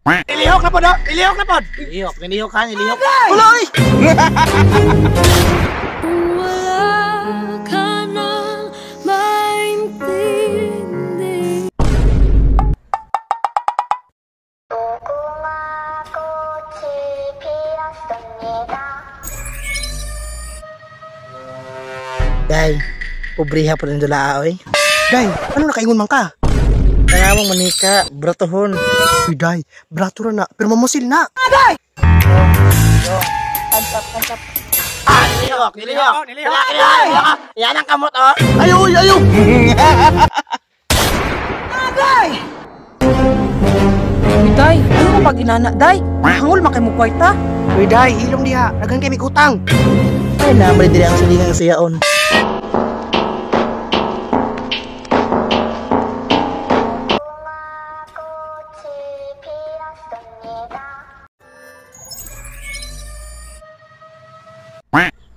Ilihok na pod, oh. Ilihok na pod. Nilihok, nilihok ha, nilihok. Uloy! Kung wala ka nang maintindihan. Day, pobriha po rin dula, oy. Day, ano nakaingon man ka? Kaya mong manika, bratohon. Uy, day, brato ra na, pero mamusil na. Ah, nilihok, nilihok. Nilihok, nilihok. Yan ang kamot, oh. Ayo, uy, ayo! Uy, day, ano ka pag inana, day? Hangol man kay mo kwarta. Uy, day, hilom diha. Daghan kay mig utang. Ay, naman diri ang silingang siyaon.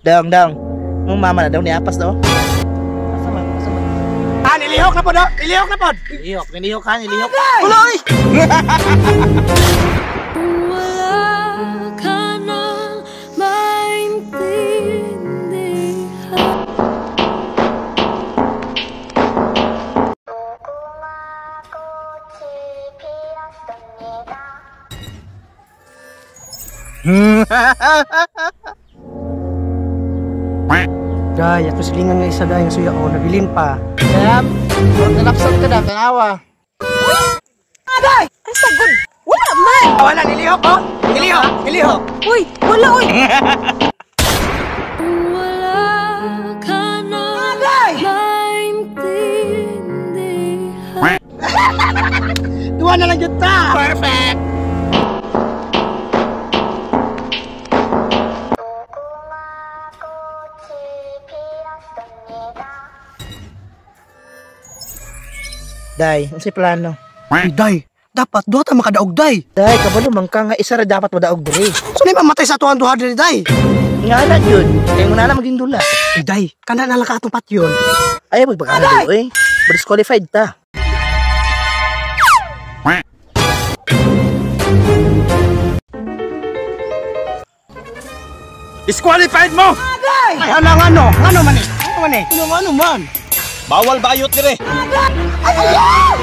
Dong, dong. Mong mama na daw niapas daw. Asa man, asa man. Ah, nilihok na pod, oh. Nilihok na pod. Nilihok, nilihok ha, nilihok. Uloy! Kung wala ka nang maintindihan. Day, ato silingan nga isa day ang suyaon, nabilin pa. Dam, huwag nalapsan ka dam, tanawa. Ay, sagod. Wala man. Wala, nilihok, oh. Nilihok, nilihok. Uy, wala uy. Kung wala ka nang maintindihan. Duwa na lang yun ta. Perfect! Day, unsay plano? Uy, day, dapat duha ta makadaog, day. Day, kabalo man ka nga isa ra dapat madaog diri. So, na mamatay sa atuan duha diri, day. Nga na jud, kay mo na lang maging dula. Uy, day, kana na lang ka atong patyon. Ay, magpagkano oy. Disqualified ta. Disqualified mo! Ay, hala nga no. Ngano man eh? Ngano man eh? Ano ano man? Bawal bayot dire. Ay, ay, ay!